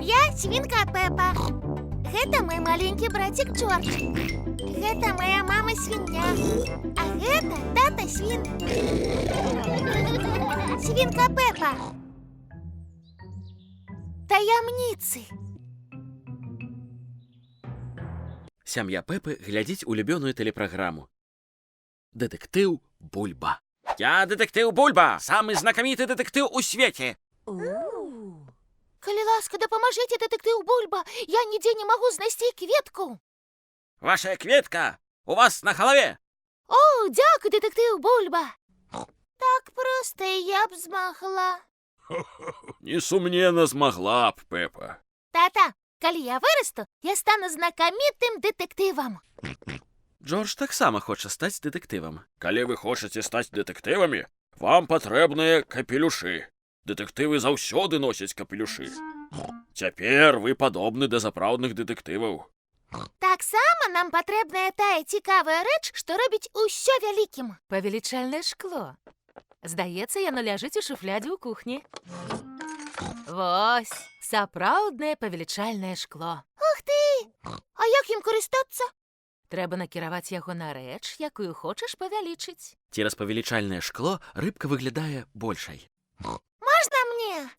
Я свінка Пепа. Гэта мой маленькі брацік Джордж. Гэта моя мама свіння. А гэта тата свін. Свінка Пепа. Таямніцы. Сям'я Пепы глядзіць улюбёную тэлепраграму. Дэтэктыў Бульба. Я дэтэктыў Бульба, самы знакаміты дэтэктыў у свеце. Калі ласка, дапамажыце, дэтэктыў Бульба. Я нідзе не магу знайсці кветку. Вашая кветка у вас на галаве. О, дзякуй, дэтэктыў Бульба. Так проста і я б змагла. Несумненна, змагла б, Пепа. Тата, калі я вырасту, я стану знакамітым дэтэктывам. Джордж таксама хоча стаць дэтэктывам. Калі вы хочаце стаць дэтэктывамі, вам патрэбныя капелюшы. Дэтэктывы заўсёды носяць капелюшы. Цяпер вы падобны да сапраўдных дэтэктываў. Таксама нам патрэбная тая цікавая рэч, што робіць усё вялікім. Павелічальнае шкло. Здаецца, яно ляжыць у шуфлядзе ў кухні. Вось, сапраўднае павелічальнае шкло. Ух ты! А як ім карыстацца? Трэба накіраваць яго на рэч, якую хочаш павялічыць. Цераз павелічальнае шкло рыбка выглядае большай. Можна мне?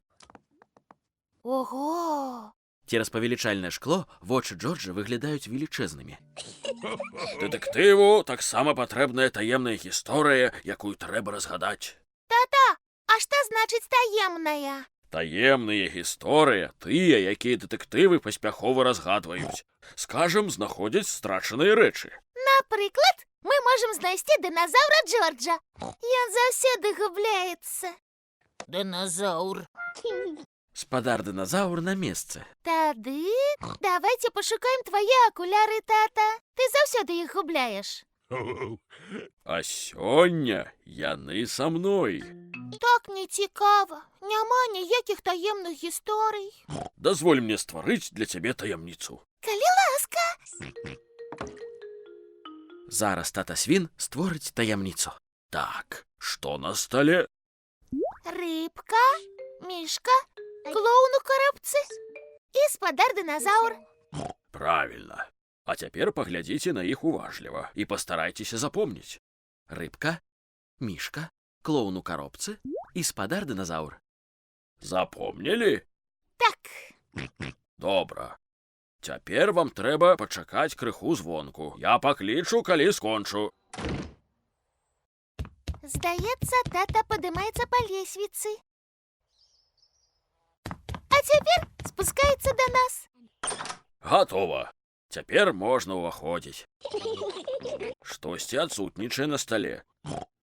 Ого! Цераз павелічальнае шкло вочы Джорджа выглядаюць велічэзнымі. Дэтэктыву таксама патрэбная таемная гісторыя, якую трэба разгадаць. Тата, а што значыць таемная? Таемныя гісторыя тыя, якія дэтэктывы паспяхова разгадваюць. Скажам, знаходзяць страчаныя рэчы. Напрыклад, мы можам знайсці дыназаўра Джорджа. Ён заўсёды губляецца. Дыназаўр. Спадар дыназаўр на месцы. Тады давайте пашукаем твае акуляры, тата. Ты заўсёды іх губляеш. А сёння яны са мной. Так не цікава. Няма ніякіх таемных гісторый. Дазволь мне стварыць для цябе таямніцу. Калі ласка. Зараз тата свін створыць таямніцу. Так, што на стале? Рыбка, мішка, клоун у каробцы і спадар дыназаўр. Правільна. А цяпер паглядзіце на іх уважліва і пастарайцеся запомніць. Рыбка, мішка, клоун у каробцы і спадар дыназаўр. Запомнілі? Так. Добра. Цяпер вам трэба пачакаць крыху звонку. Я паклічу, калі скончу. Здаецца, тата падымаецца па лесвіцы. А цяпер спускаецца да нас. Гатова. Цяпер можна ўваходзіць. Штосьці адсутнічае на стале.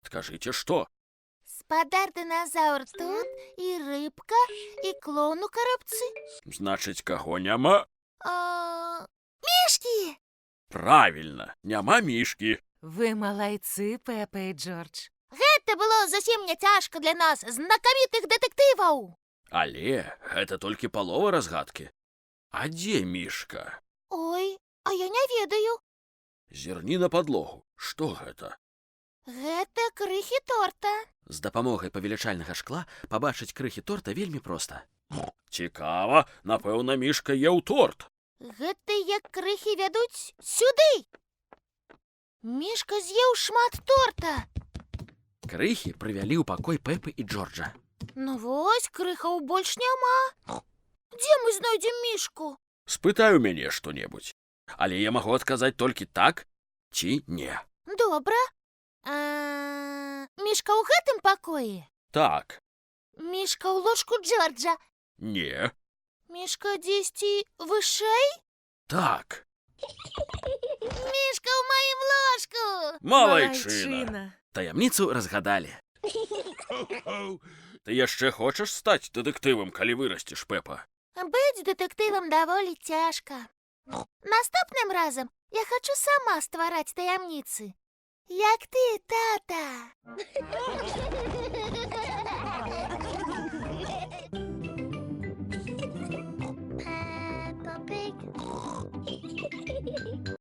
Скажыце, што? Спадар дыназаўр тут, і рыбка, і клоун у каробцы. Значыць, каго няма? А, мішкі! Правільна, няма мішкі. Вы малайцы, Пепа і Джордж. Гэта было зусім не цяжка для нас, знакамітых дэтэктываў. Але гэта толькі палова разгадкі. А дзе мішка? Ой, а я не ведаю. Зірні на падлогу. Што гэта? Гэта крыхі торта. З дапамогай павелічальнага шкла пабачыць крыхі торта вельмі проста. Цікава, напэўна, мішка еў торт. Гэтыя крыхі вядуць сюды. Мішка з'еў шмат торта. Крыхі прывялі ў пакой Пепы і Джорджа. Ну вось, крыхаў больш няма. Дзе мы знойдзем мішку? Спытай у мяне што-небудзь. Але я магу адказаць толькі так ці не. Добра. А, мішка ў гэтым пакоі? Так, Мішка ў ложку Джорджа. не, Мішка дзесьці вышэй? так. Мішка ў маім ложку. Малайчына. Таямніцу разгадалі. Ты яшчэ хочаш стаць дэтэктывам, калі вырасцеш, Пепа? Быць дэтэктывам даволі цяжка. Наступным разам я хачу сама ствараць таямніцы. Як ты, тата.